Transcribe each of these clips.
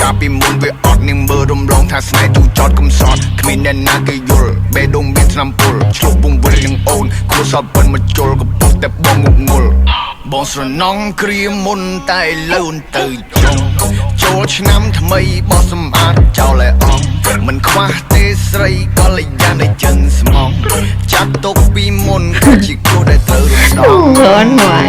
កាលពីមុនវាអត់នាងមើលរំលងថាស្នេហ៍ទូចចតកំសត់គ្មានអ្នកណាគេយល់បេះដូងមានឆ្នាំពុលជួបវង្វេងនឹងអូនគួរសតប៉ុនមកជុលកពុះតែបងងប់ងល់បងស្រណងគ្រាមុនតែឥឡូវទៅចុងចូលឆ្នាំថ្មីបោះសម្អាតចោលឲ្យអស់មិនខ្វះទេស្រីកល្យាណដែលចិនស្មងចាត់ទុកពីមុនគឺជាគូដែលត្រូវរំដង ร้อนหวาย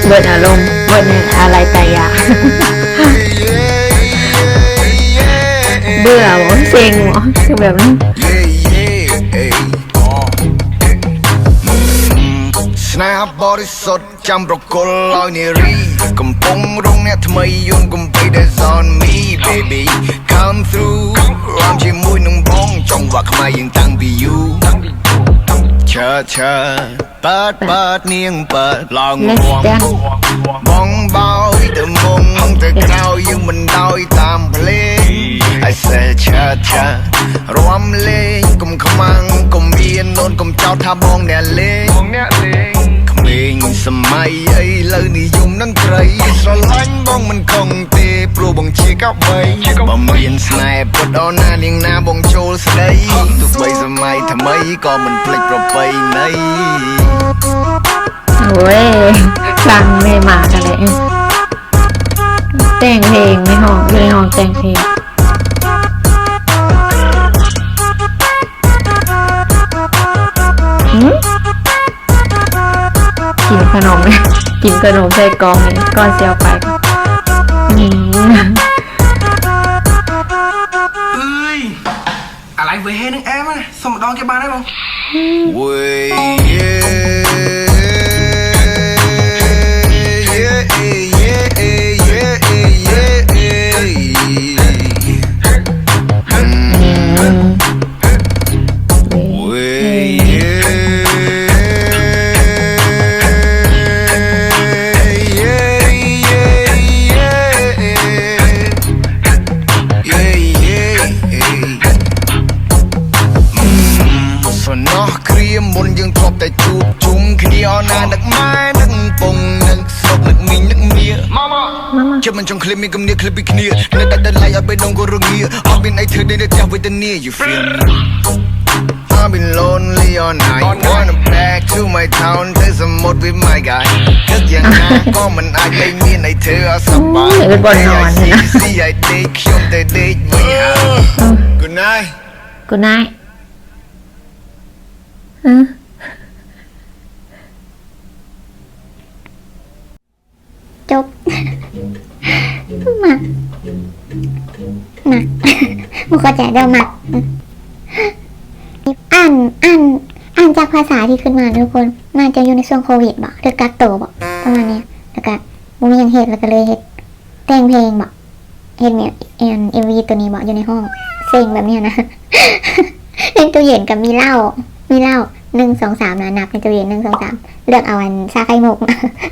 เบิดอารมณ์ เบิดอะไรไปอะ เบื่อหรอ เซ็งหรอ คือแบบนี้ ស្នេហាបរិសុទ្ធចាំប្រគល់ឲ្យនារីកំពុងរងអ្នកថ្មីយន់កំបីដែល on me baby come through ឡើងជាមួយនឹងបងចង់វាក់ខ្មែរយើងតាំងពីយូរឆើឆើប៉ាតប៉ាតនាងប៉ាតឡើងបងបងបោយទៅមុខទៅក្រោយយើងមិនដោយតាមភ្លេង I said cha cha ຮ່ວມເລງ ກົມຂະມັງ ກົມວຽນ ໂນນ ກົມເຈົ້າ ຖ້າບອງແນເລງ ບອງແນເລງ ຂະເໝງສະໄໝ ເອີຍ ເລີນິຍົມໜັງໄກ ສະຫຼາຍບອງມັນຄົງເຕ ໂປຣບອງເຊກະໄວ ບອມວຽນສະໄນ ປົດອອນໜ້າ ນຽງໜ້າ ບອງໂຈສະໄດ ທຸກໃບສະໄໝ ທຳໄມກໍມັນເປັນປະໄປໃນ ໂອ້ຍ ຟັງແມ່ໝາກັນເລີຍ ແຕ່ງເພງ ໃນຫ້ອງ ຢູ່ໃນຫ້ອງແຕ່ງເພງ ຫື? ກິນຂະໜົມ ກິນຂະໜົມໃສ່ກ່ອງນີ້ ກ່ອນຊິອອກໄປ ອືມ ອາໄລເວີຍເຮໜຶ່ງແອມາ ສົ່ງມາດອງເກັບບ້ານໄດ້ບໍ່? ສະເນາະ ເຄຣມມົນຍັງທອບແຕ່ຈູບຈຸ່ມ ຄະເນອອນໜ້າ ນັກມາ ນັກປົງ ນັກສອກ ນັກມີ ນັກເມຍ ມາມາ ເຈັບມັນຈອງເຄລມ ມີກຳເນຍ ເຄລມປີເຄນຍ ນັກດັດດັນໄລ ເອົາໄປດົງກໍຣະເງຍ I've been ໄອເທີ ໃນເດດ ເວທະເນຍ you feel me? I've been lonely all night. Wanna back to my town. ເທີສະໝົດ with my guy. ເກີດຢ່າງນານກໍມັນອາດໄດ້ມີໃນເທີ ເອົາສະບາຍ ໂອ້ຍ ເປັນບ່ອນນອນ ແຕ່ໄອ້ຊີ ເນາະ ຊີໄອ້ເດັກ ຊົມແຕ່ເດັກ ເວີຍ ເອີ Good night. Good night. ເອີ ຈົບ. ມັກ ມັກ ບໍ່ເຂົ້າໃຈ ແຕ່ວ່າມັກ. ອ່ານ ອ່ານ ອ່ານຈາກພາສາທີ່ຂຶ້ນມາທຸກຄົນ ໜ້າຈະຢູ່ໃນຊ່ວງໂຄວິດບໍ ຫຼືກັກໂຕບໍ ປະມານນີ້. ແລ້ວກະບໍ່ມີຫຍັງເຮັດ ແລ້ວກະເລີຍເຮັດ ແຕ່ງເພງບໍ ເຮັດແນວ ອັນ ເອັມວີ ໂຕນີ້ບໍ ຢູ່ໃນຫ້ອງເຊັງແບບນີ້ນະ. ໃນຕູ້ເຢັນກະມີເຫຼົ້າ ມີເຫຼົ້າ ໜຶ່ງ ສອງ ສາມ ນະ ນັບໃນຕູ້ເຢັນ ໜຶ່ງ ສອງ ສາມ ເລືອກເອົາອັນຊາໄຂ່ມຸກ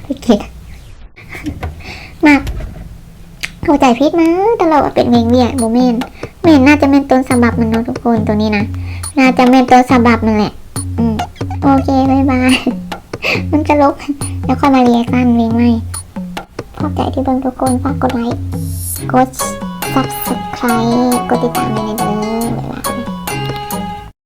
ໄປກິນ. ມັກ ເຂົ້າໃຈຜິດມາຕະຫຼອດວ່າເປັນເພງວຽດ ບໍ່ແມ່ນ ແມ່ນ ໜ້າຈະແມ່ນຕົ້ນສະບັບມັນເນາະທຸກຄົນ ໂຕນີ້ນະ ໜ້າຈະແມ່ນຕົ້ນສະບັບມັນແຫຼະ. ອືມ ໂອເຄ ບາຍບາຍ ມັນຕະຫຼົກ ແລ້ວຄ່ອຍມາຣີແອັກຊັນເພງໃໝ່. ຂອບໃຈທີ່ເບິ່ງທຸກຄົນ ຝາກກົດໄລ ກົດ Subscribe ກົດຕິດຕາມໃຫ້ແດ່ເດີ.